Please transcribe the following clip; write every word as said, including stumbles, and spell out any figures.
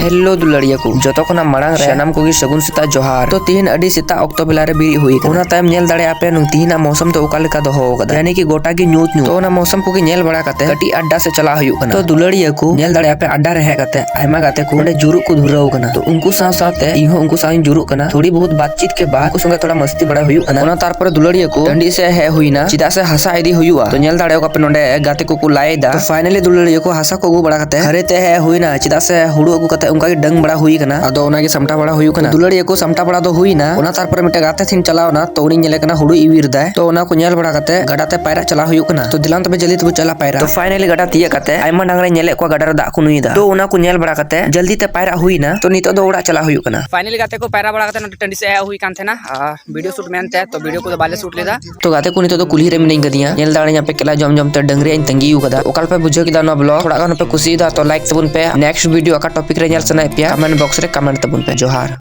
Hello ᱫᱩᱞᱟᱹᱲᱤᱭᱟᱹ ᱠᱚ, ᱡᱚᱛᱚ ᱠᱷᱚᱱᱟᱜ ᱢᱟᱲᱟᱝ ᱨᱮ ᱥᱟᱱᱟᱢ ᱠᱚᱜᱮ ᱥᱟᱹᱜᱩᱱ ᱥᱮᱛᱟᱜ ᱡᱚᱦᱟᱨ᱾ ᱛᱚ ᱛᱤᱦᱤᱧ ᱟᱹᱰᱤ ᱥᱮᱛᱟᱜ ᱚᱠᱛᱚ ᱵᱮᱞᱟ ᱨᱮ ᱵᱮᱨᱮᱫ ᱦᱩᱭ ᱟᱠᱟᱱᱟ᱾ ᱚᱱᱟ ᱛᱟᱭᱚᱢ ᱧᱮᱞ ᱫᱟᱲᱮᱭᱟᱜᱼᱟ ᱯᱮ ᱱᱩ-, ᱛᱤᱦᱤᱧᱟᱜ ᱢᱳᱥᱚᱢ ᱫᱚ ᱚᱠᱟ ᱞᱮᱠᱟ ᱫᱚᱦᱚ ᱟᱠᱟᱫᱟ, ᱭᱟᱱᱤ ᱠᱤ ᱜᱚᱴᱟ ᱜᱮ ᱧᱩᱛ ᱧᱩᱛ᱾ ᱛᱚ ᱚᱱᱟ ᱢᱳᱥᱚᱢ ᱠᱚᱜᱮ ᱧᱮᱞ ᱵᱟᱲᱟ ᱠᱟᱛᱮ ᱠᱟᱹᱴᱤᱡ ᱟᱰᱰᱟ ᱥᱮ ᱪᱟᱞᱟᱜ ᱦᱩᱭᱩᱜ ᱠᱟᱱᱟ᱾ ᱛᱚ ᱫᱩᱞᱟᱹᱲᱤᱭᱟᱹ ᱠᱚ, ᱧᱮᱞ ᱫᱟᱲᱮᱭᱟᱜᱼᱟ ᱯᱮ ᱟᱰᱰᱟ ᱨᱮ ᱦᱮᱡ ᱠᱟᱛᱮ ᱟᱭᱢᱟ ᱜᱟᱛᱮ ᱠᱚ ᱚᱸᱰᱮ ᱡᱩᱨᱩᱜ ᱠᱚ ᱫᱷᱩᱨᱟᱹᱣ ᱟᱠᱟᱱᱟ᱾ ᱛᱚ ᱩᱱᱠᱩ ᱥᱟᱶ ᱥᱟᱶᱛᱮ ᱤᱧ ᱦᱚᱸ ᱩᱱᱠᱩ ᱥᱟᱶ ᱤᱧ ᱡᱩᱨᱩᱜ ᱠᱟᱱᱟ᱾ ᱛᱷᱚᱲᱤ ᱵᱚᱦᱩᱛ ᱵᱟᱛᱪᱤᱛ ᱠᱮ ᱵᱟᱫ ᱩᱱᱠᱩ ᱥᱚᱸᱜᱮ ᱛᱷᱚᱲᱟ ᱢᱟᱥᱛᱤ ᱵᱟᱲᱟ ᱦᱩᱭᱩᱜ ᱠᱟᱱᱟ᱾ ᱚᱱᱟ ᱛᱟᱨᱯᱚᱨᱮ ᱫᱩᱞᱟᱹᱲᱤᱭᱟᱹ ᱠᱚ ᱴᱟᱺᱰᱤ ᱥᱮᱫ ᱦᱮᱡ ᱦᱩᱭᱱᱟ, ᱪᱮᱫᱟᱜ ᱥᱮ ᱦᱟᱥᱟ ᱤᱫᱤ ᱦᱩᱭᱩᱜᱼᱟ᱾ ᱛᱚ ᱧᱮᱞ ᱫᱟᱲᱮᱭᱟᱠᱚ ᱯᱮ ᱱᱚᱸᱰᱮ ᱜᱟᱛᱮ ᱠᱚᱠᱚ ᱞᱟᱭ ᱮᱫᱟ᱾ ᱛᱚ finally ᱫᱩᱞᱟᱹᱲᱤᱭᱟᱹ ᱠᱚ ᱦᱟᱥᱟ ᱠᱚ ᱟᱹᱜᱩ ᱵᱟᱲᱟ ᱠᱟᱛᱮ ᱜᱷᱟᱨᱮ ᱛᱮ ᱦᱮᱡ ᱦᱩᱭᱱᱟ, ᱪᱮᱫᱟᱜ ᱥᱮ ᱦᱩᱲᱩ ᱟᱹᱜᱩ ᱠᱟᱛᱮ ᱚᱱᱠᱟ ᱜᱮ ᱰᱟᱹᱝ ᱵᱟᱲᱟ ᱦᱩᱭ ᱠᱟᱱᱟ᱾ ᱟᱫᱚ ᱚᱱᱟ ᱜᱮ ᱥᱟᱢᱴᱟᱣ ᱵᱟᱲᱟ ᱦᱩᱭᱩᱜ ᱠᱟᱱᱟ᱾ ᱛᱚ ᱫᱩᱞᱟᱹᱲᱤᱭᱟᱹ ᱠᱚ ᱥᱟᱢᱴᱟᱣ ᱵᱟᱲᱟ ᱫᱚ ᱦᱩᱭᱱᱟ᱾ ᱚᱱᱟ ᱛᱟᱨᱯᱚᱨᱮ ᱢᱤᱫᱴᱮᱱ ᱜᱟᱛᱮ ᱴᱷᱮᱱ ᱪᱟᱞᱟᱣ ᱮᱱᱟ, ᱛᱚ ᱩᱱᱤᱧ ᱧᱮᱞᱮ ᱠᱟᱱᱟ ᱦᱩᱲᱩ ᱤᱣᱤᱨ ᱫᱟᱭ᱾ ᱛᱚ ᱚᱱᱟ ᱠᱚ ᱧᱮᱞ ᱵᱟᱲᱟ ᱠᱟᱛᱮ ᱜᱟᱰᱟ ᱛᱮ ᱯᱟᱭᱨᱟᱜ ᱪᱟᱞᱟᱣ ᱦᱩᱭᱩᱜ ᱠᱟᱱᱟ᱾ ᱛᱚ ᱫᱮᱞᱟᱝ ᱛᱚᱵᱮ ᱡᱚᱞᱫᱤ ᱛᱮᱵᱚ ᱪᱟᱞᱟᱜ ᱯᱟᱭᱨᱟ᱾ ᱛᱚ finally ᱜᱟᱰᱟ ᱛᱤᱭᱟᱹᱜ ᱠᱟᱛᱮ ᱟᱭᱢᱟ ᱰᱟᱝ ᱨᱮ ᱧᱮᱞᱮᱫ ᱠᱚᱣᱟ ᱜᱟᱰᱟ ᱨᱮ ᱫᱟᱜ ᱠᱚ ᱧᱩᱭᱮᱫᱟ᱾ ᱛᱚ ᱚᱱᱟ ᱠᱚ ᱧᱮᱞ ᱵᱟᱲᱟ ᱠᱟᱛᱮ ᱡᱚᱞᱫᱤ ᱛᱮ ᱯᱟᱭᱨᱟᱜ ᱦᱩᱭᱱᱟ᱾ ᱛᱚ ᱱᱤᱛᱚᱜ ᱫᱚ ᱚᱲᱟᱜ ᱪᱟᱞᱟᱜ ᱦᱩᱭᱩᱜ ᱠᱟᱱᱟ᱾ Finally ᱜᱟᱛᱮ ᱠᱚ ᱯᱟᱭᱨᱟ ᱵᱟᱲᱟ ᱠᱟᱛᱮ ᱱᱚᱰᱮ ᱴᱟᱺᱰᱤ ᱥᱮᱫ ᱦᱮᱡ ᱦᱩᱭ ᱠᱟᱱ ᱛᱟᱦᱮᱱᱟ᱾ ᱟᱨ video shoot ᱢᱮᱱᱛᱮ ᱛᱚ video ᱠᱚᱫᱚ ᱵᱟᱞᱮ shoot ᱞᱮᱫᱟ᱾ ᱛᱚ ᱜᱟᱛᱮ ᱠᱚ ᱱᱤᱛᱚᱜ ᱫᱚ ᱠᱩᱞᱦᱤ ᱨᱮ ᱢᱤᱱᱟᱹᱧ ᱠᱟᱫᱤᱧᱟ᱾ ᱧᱮᱞ ᱫᱟᱲᱮᱧᱟ ᱯᱮ ᱠᱮᱞᱟ ᱡᱚᱢ ᱡᱚᱢ ᱛᱮ ᱰᱟᱹᱝᱨᱤ ᱤᱧ ᱛᱟᱺᱜᱤ ᱟᱠᱟᱫᱟ᱾ ᱚᱠᱟ ᱞᱮᱠᱟ ᱯᱮ ᱵᱩᱡᱷᱟᱹᱣ ᱠᱮᱫᱟ ᱱᱚᱣᱟ vlog? ᱛᱷᱚᱲᱟ ᱜᱟᱱ ᱯᱮ ᱠᱩᱥᱤᱭᱮᱫᱟ ᱛᱚ like ᱛᱟᱵᱚᱱ ᱯᱮ᱾ Next video ᱚᱠᱟ topic ᱨᱮ ᱧᱮᱞ ᱥᱟᱱᱟᱭᱮᱫ ᱯᱮᱭᱟ comment box ᱨᱮ comment ᱛᱟᱵᱚᱱ ᱯᱮ᱾ ᱡᱚᱦᱟᱨ᱾